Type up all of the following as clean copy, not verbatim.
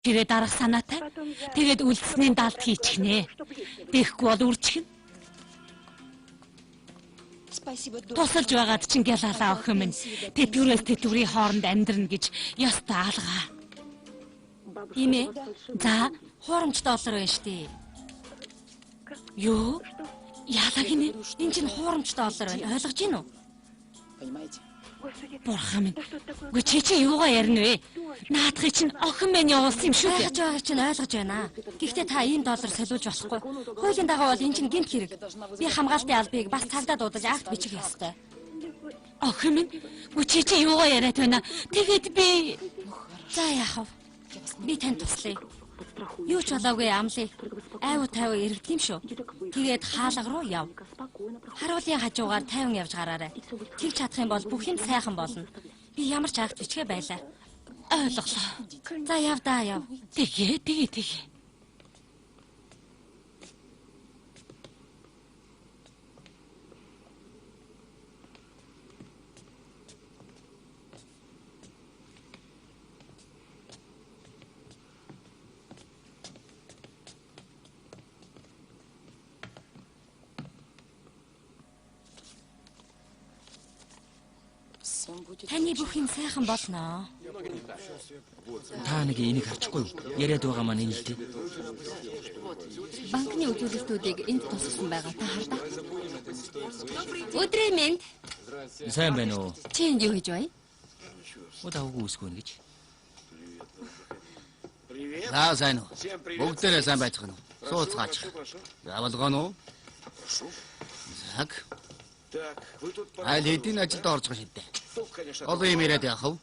Тэрэ дарах санаатай. Тэгээд үлдсний далд хийчихнэ. Тэгэхгүй бол үржихнэ. Тусалж байгаад чинь гялалаа охин минь. Тэтгэврээс тэтгэврийн хооронд амьдрна гэж ёстой алгаа. Ийм ээ. За, Хуурамч доллар байна штэ. Юу? Яалаа гинэ? Энэ чинь хуурамч доллар байна. Ойлгож гин үү? Бурхан минь. Үгүй чи чи юугаа ярина вэ? Наадхыг чинь охин минь явуулсан юм шүү дээ. Ойлгож байгааг чинь ойлгож байна. Гэхдээ та ийм доллар солиулж болохгүй. Хуулийн дагуу бол энэ чинь гэмт хэрэг. Би хамгаалтын албыг бас цагдаа дуудаж акт бичих ёстой. Охин минь. Үгүй чи чи юугаа яриад байна? Тэгээд би За яах вэ? Би танд туслая. Юу ч болоогүй амлая. Айвуу тайвуу эргэдэг юм шүү. Тэгээд хаалга руу яв. Харуулын хажуугаар тайван явж гараарай. Тэгж чадах юм бол бүх юм сайхан болно. Би ямар ч акт бичгээ байлаа. Ойлголоо. За яв даа яв. Тэгээ тэгээ тэгээ. Таны бүх юм сайхан болно. Та нэг энийг харчихгүй юу? Яриад байгаа маань энэ л дээ. Банкны үзүүлэлтүүдийг энд тусгасан байгаа. Та хардаа. Өдрийн мэнд. Сайн байна уу? Чи энд юу хийж байна? Удаагүй үсгүй гэж. За сайн уу? Бүгдээрээ сайн байцгаана уу? Сууцгаач. За болгоно уу? Заг. Аль хэдийн ажилд орж байгаа шидэ. Одоо юм яриад яах вэ?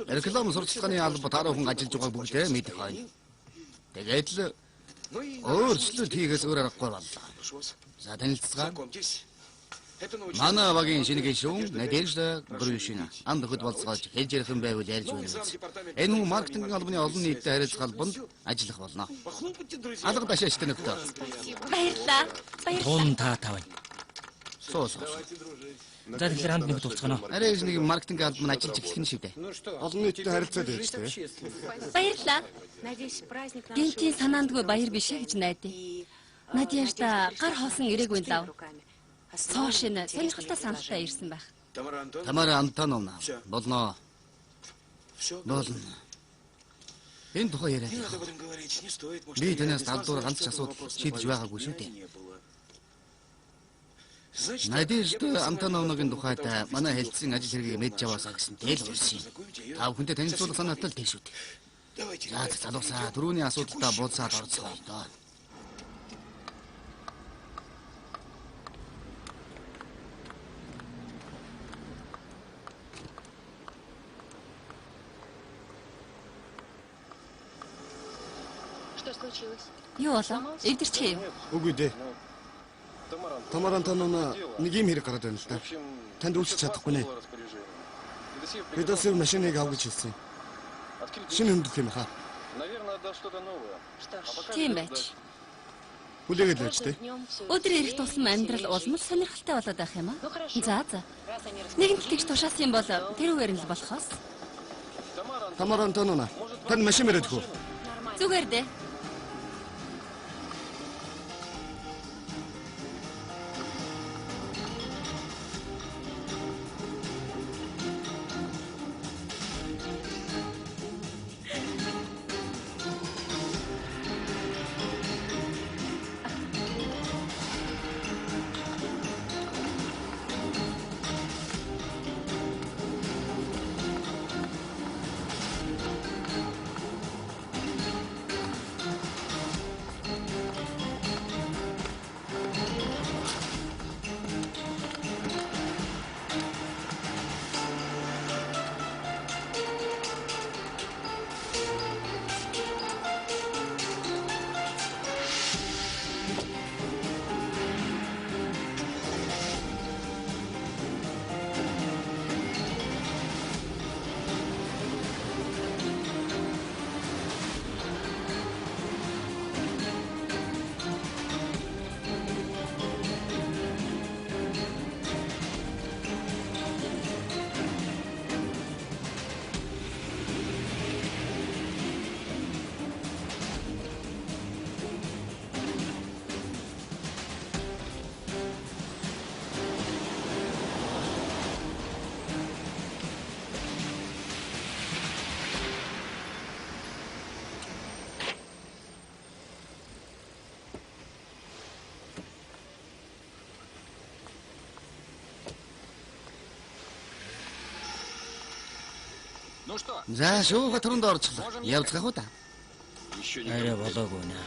Реклам сурталчилгааны алба тааруухан ажиллаж байгааг бүгдээ мэдэх байна. Тэгээд л өөрчлөлт хийхээс өөр аргагүй боллоо. За танилцгаа. Манай багийн шинэ гишүүн Надежда Грюшина. Ан нөхөд болцоож хэлж ярих юм байвал ярьж байна. Энэ хүн маркетингийн албаны олон нийтэд харилцах албанд ажиллах болно. Алга дашаачтай нөхдөр. Баярлалаа. Баярлалаа. Тун та тавь. Суу суу. За тэгэхээр хамт нөхөд уулзгаана. Арай нэг маркетинг албанд ажиллаж эхлэх нь шивдэ. Олон нийтэд харилцаад байж тээ. Баярлалаа. Гинтийн санаандгүй баяр биш ээ гэж найдаа. Надежда гар хоосон ирээгүй лав. Сошин сонирхолтой саналтай ирсэн байх. Тамара Антоновна болно. Болно. Энэ тухай яриад яах вэ? Би танаас далдуур ганц ч асуудал шийдэж байгаагүй шүү дээ. Надежда Антоновнагийн тухайд манай хэлцэн ажил хэргийг мэдж аваасаа гэсэн тэл урьсан юм. Та бүхэнтэй танилцуулах санаатай л тэр шүү дээ. За залуусаа түрүүний асуудалдаа бууцаад орцгоё доо. Юу болов? Эвдэрчих юм. Үгүй дээ. Тамара Антоновна нэг юм хэрэг гараад байна л да. Танд үйлчилж чадахгүй нэ. Федосев машиныг ав гэж хэлсэн. Шинэ хөндөх юм хаа. Тийм байж. Хүлээгээд байж тээ. Өдөр ирэх тусам амьдрал улам л сонирхолтой болоод байх юм аа. За за. Нэгэнт тэгж тушаасан юм бол тэрүүгээр нь л болохоос. Тамара Антоновна, танд машин бариад өгөө. Зүгээр дээ. За шүүх төрөнд орчихлоо. Явцгаах уу та? Арай болоогүй нэ.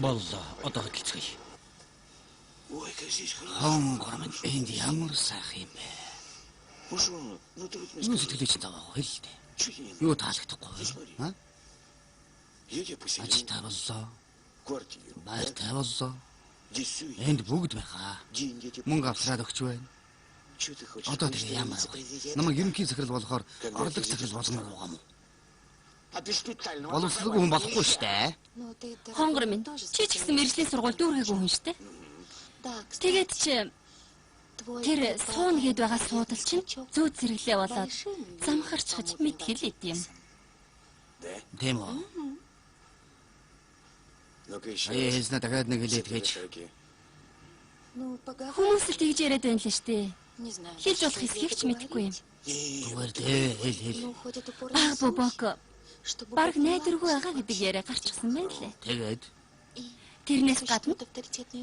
Боллоо. Одоо хөдөлцгээе. Хонгор минь энд ямар сайхан юм бэ? Юу сэтгэлээ чинь даваа хэл дээ. Юу таалагдахгүй вэ? А? Ажил тавлаа. Байр тавлаа. Энд бүгд байгаа. Мөнгө авсраад өгч байна. Одоо тэгээ ямар вэ? Намайг ерөнхий захирал болохоор орлог захирал болгомоор байгаа юм уу? Боловсролгүй хүн болохгүй шүү дээ. Хонгор минь чи ч гэсэн мэргэжлийн сургууль дүүргээгүй хүн шүү дээ. Тэгээд чи тэр суун гээд байгаа суудал чинь зүүд зэрэглээ болоод замхарчхаж мэтгэл идэм. Тийм үү? Аяа хэлснэ дахиад нэг хэлээд гэж. Хүмүүс л тэгж яриад байна л шүү дээ. Хэлж болох эсхийг ч мэдэхгүй юм. Зүгээр дээ хэл хэл. Баг бобок бараг найдваргүй байгаа гэдэг яриа гарчихсан байна лээ. Тэгээд тэрнээс гадна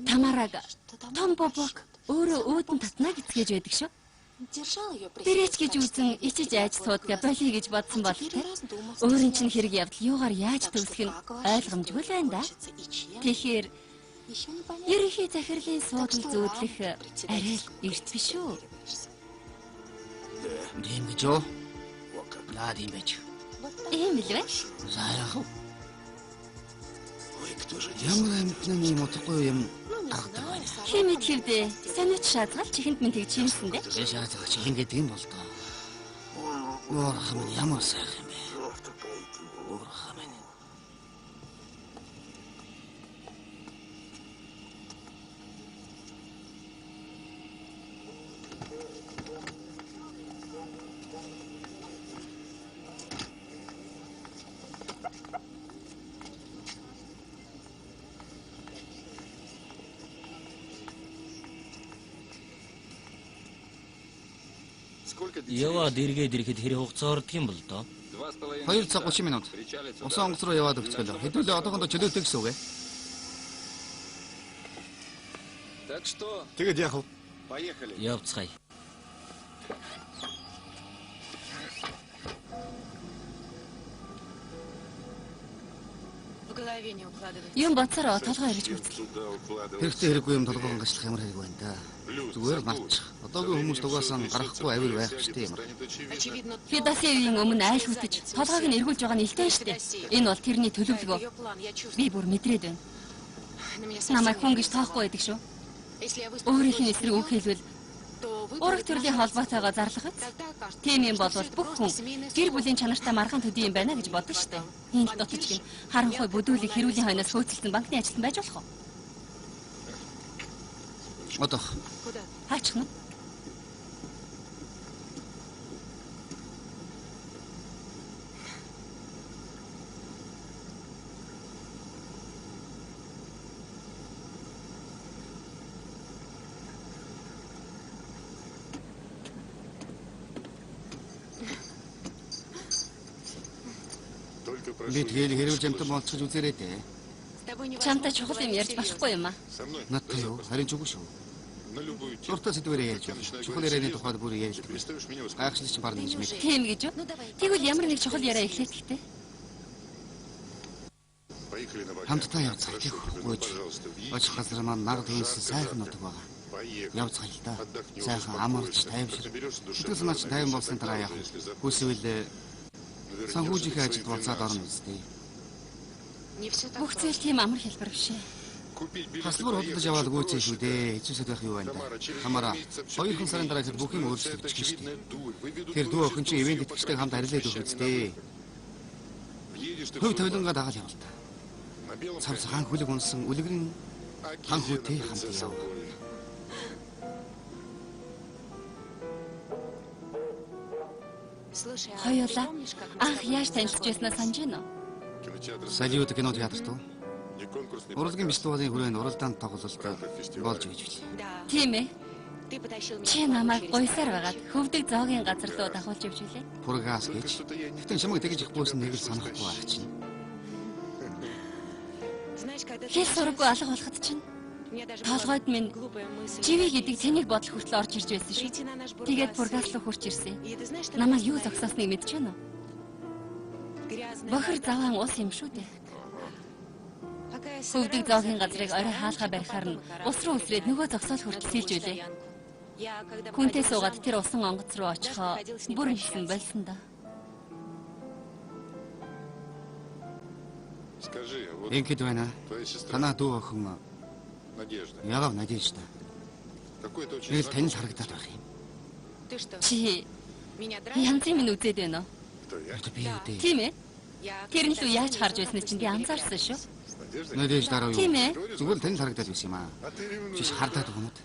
Тамараг том бобок өөрөө үүдэн татна гэцгээж байдаг шүү. Дэрээч гэж үзэн ичиж айж суудгаа болиё гэж бодсон бол өөрийн чинь хэрэг явдал юугаар яаж төгсөх нь ойлгомжгүй л байна да. Тэгэхээр ерөнхий захирлын суудал зүүдлэх арай л эрт биш үү? Тийм гэж юу? Наа тийм байж. Ийм л вэ? За яах вэ? Ямар амьтны юм утгагүй юм гаргадаг байна. Хин мэдхэвдээ. Сониуч шаазгал чихэнд минь тэгж хиймсэн дээ. Тэгээ шаазгал чихэн гэдэг юм бол доо. Уурах минь ямар сайхан юм бэ? Уурах минь. Яваад эргээд ирэхэд хэр хугацаа ордог юм бол доо? 2 цаг 30 минут. Усан онгоц руу яваад өгцгөлөө. Хэдүүлээ одоохондоо чөлөөтэй гэсэн үг ээ. Тэгээд яах вэ? Явцгаая. Юм бодсороо толгой эргэж мүцэл. Хэрэгтэй хэрэггүй юм толгойн гашлах ямар хэрэг байна да. Зүгээр марчих. Одоогийн хүмүүс дугаасан гарахгүй авир байх штэ юм. Федосеевийн өмнө айл хүтэж толгойг нь эргүүлж байгаа нь илтэн штэ. Энэ бол тэрний төлөвлөгөө. Би бүр мэдрээд байна. Намайг хүн гэж тоохгүй байдаг шүү. Өөрийнх нь эсрэг үг хэлбэл ураг төрлийн холбоотойгоо зарлах биз? Тийм юм болвол бүх хүн гэр бүлийн чанартай маргаан төдий юм байна гэж бодно штэ. Энд дутаж гин харанхуй бүдүүлэг хэрүүлийн хойноос хөөцөлдсөн банкны ажилтан байж болох уу? Одоо хаачих нь. Би тэгэл хэрүүл жамтан болцож үзээрэй дээ. Чамтай чухал юм ярьж болохгүй юм аа. Надтай юу? Харин ч үгүй шүү. Дуртай сэдвээрээ ярьж байна. Чухал ярианы тухайд бүр ярьж. Гайхшил чинь барна гэж мэд. Тийм гэж үү? Тэгвэл ямар нэг чухал яриа эхлэх гэхдээ. Хамтдаа явцгаая гэх гүйж. Очих газар маань нард хөнсөн сайхан нутаг байгаа. Явцгаая л да. Сайхан амарч тайвшир. Сэтгэл санаа чинь тайван болсны дараа яах вэ? Хүсвэл санхүүжийнхээ ажилд болцоод орно үстэй. Бүх зүйл тийм амар хэлбэр биш ээ. Тасалбар худалдаж аваад гүйцээ шүү дээ. Хэцүүсэд байх юу байна да. Хамаараа 2 сарын дараа тэр бүх юм өөрчлөгдчих шүү дээ. Тэр дүү охин чинь ивент итгэжтэй хамт арилаад өгөх үстэй. Хөв тавилангаа дагаал явал та. Цав цагаан хүлэг унсан үлгэрийн хан хүүтэй хамт яв. Хоёулаа анх яаж танилцж байснаа санаж байна уу? Салют кино театрт уу? Урлагийн фестивалийн хүрээнд уралдаанд тоглолт болж гэж билээ. Тийм ээ. Чи намайг гуйсаар байгаад хөвдөг зоогийн газар руу дагуулж явж билээ. Пургас гэж. Гэтэ чамайг тэгж их буусан нэг л санахгүй байх чинь. Хэл сураггүй алга болоход чинь толгойд минь живи гэдэг тэнэг бодол хүртэл орж ирж байсан шүү. Тэгээд Пургас руу хурч ирсэн. Намайг юу зогсоосныг мэдэж байна уу? Бохир заваан ус юм шүү дээ. Хөвдөг зоогийн газрыг орой хаалгаа барихаар нь ус руу үсрээд нөгөө зогсоол хүртэл сэлж үлээ. Хүнтэй суугаад тэр усан онгоц руу очихоо бүр ихсэн болсон доо. Ингээд байна. Танаа дүү охин Ягав Надежда. Нэг л танил харагдаад байх юм. Чи янзын минь үзээд байна уу? Би юу дээ? Тийм ээ. Тэр нь лүү яаж харж байсныг чинь би анзаарсан шүү. Надежда руу юу? Тийм ээ. Зүгээр л танил харагдаад байсан юм аа. Чи хардаад өгнөд.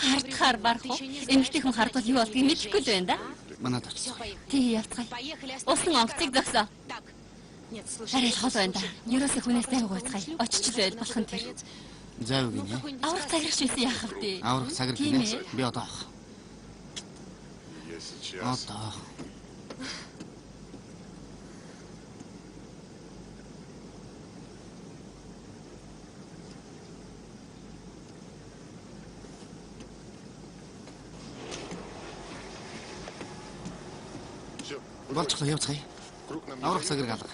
Хардахаар барах уу? Эмэгтэй хүн хардвал юу болдгийг мэдэхгүй л байна да. Манад очсон. Тий, явцгаая. Усан онгоцыг зогсоо. Арай л хол байна да. Ерөөсөө хүнээс зайг гуйцгаая. Очиж л байл болох нь тэр. Зайв гинэ. Аврах цагирч байсан яах вэ? Аврах цагир Тийм гинэ. ээ. Би одоо авах. Одоо. Болчихлоо явцгаая. Аврах цагирг алга.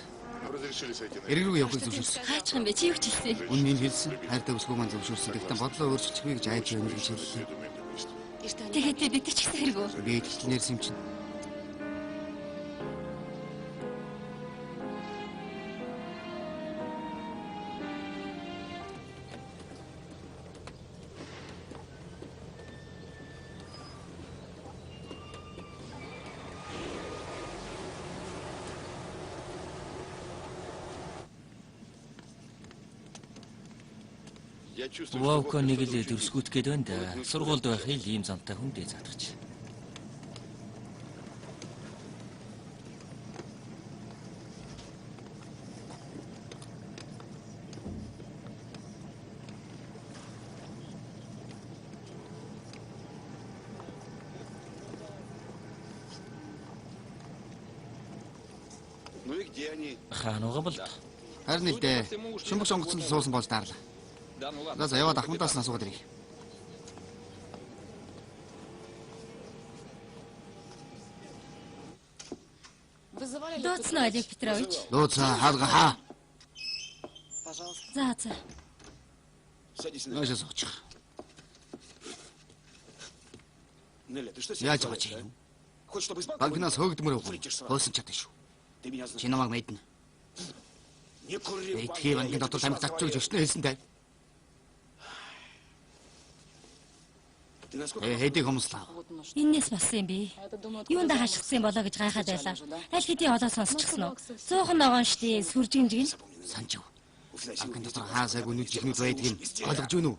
Эрэг рүү явахыг зөвшөөрсөн. Хаачих юм бэ? Чи юу ч хэлсэн? Үнэн нь хэлсэн. Хайртай өсгөө маань зөвшөөрсөн. Гэхдээ бодлоо өөрчилчихвээ гэж айж байна гэж хэллээ. Тэгээд тэд итгэчихсэн хэрэг үү? Би итгэл нэрсэн юм чинь. Вовко нэг л дүрсгүүт гээд байна да. Сургуульд байхыг л ийм замтай хүн дээ заадах чи. Хаана байгаа бол? Харин л дээ. Шумбагч онгоцонд суусан болж таарлаа. За за яваад ахмадаас нь асуугаад ирье. Дууцсан уу, Олег Петрович? Дууцаа хаалга хаа. За за. Наашаа суучих. Яаж байгаа чи юм? Банкнаас хөөгдмөр өгөх. Хөөсөн чадсан шүү. Чи намайг мэднэ. Бэтхий банкны дотор тамхи татчих гэж өчнөө хэлсэн дээ. Хэдийг хомслаа. Эннээс болсон юм би. Юундаа хашгирсан юм болоо гэж гайхаад байлаа. Аль хэдийн олоо сонсчихсон уу? 100 ногоон штий сүржигнжигэн. Санчив. Банкны дотор хаасайг үнэ жихнүүд байдгийг ойлгож байна уу?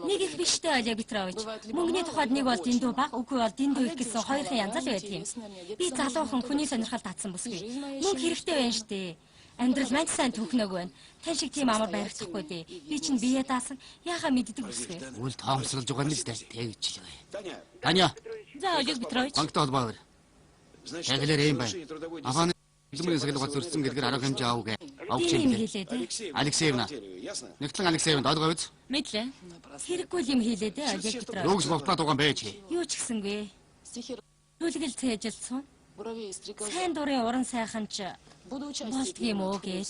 Нэг их биш дээ Олег Петрович. Мөнгөний тухайд нэг бол дэндүү бага, үгүй бол дэндүү их гэсэн хоёрын янз л байдаг юм. Би залуухан хүний сонирхол татсан бүсгүй. Мөнгө хэрэгтэй байна штий. Амьдрал маань сайн түүхнөг байна. Тань шиг тийм амар баригдахгүй дээ. Би чинь бие даасан яхаа мэддэг бүсгүй. Үл тоомсорлж байгаа юм л дээ. Тэгж л бай. Таня, За Олег Петрович. банктай холбоо аваар. Таглаар юм байна. Афаны хөдөлмөрийн сахилга зөрчсөн гэдгээр арга хэмжээ авах гэ. Авах Тийм юм чинь. хийлээ дээ. Алексеевна. Нэгтлэн Алексеевна ойлгоо биз? Мэдлээ. Хэрэггүй юм хийлээ дээ Олег Петрович. Юу гэж бовтнаад байгаа юм бэ чи? Юу ч гэсэнгүй. Түлгэл цээжил сун. Сайн дурын уран сайхан ч болдгийм үү гэж.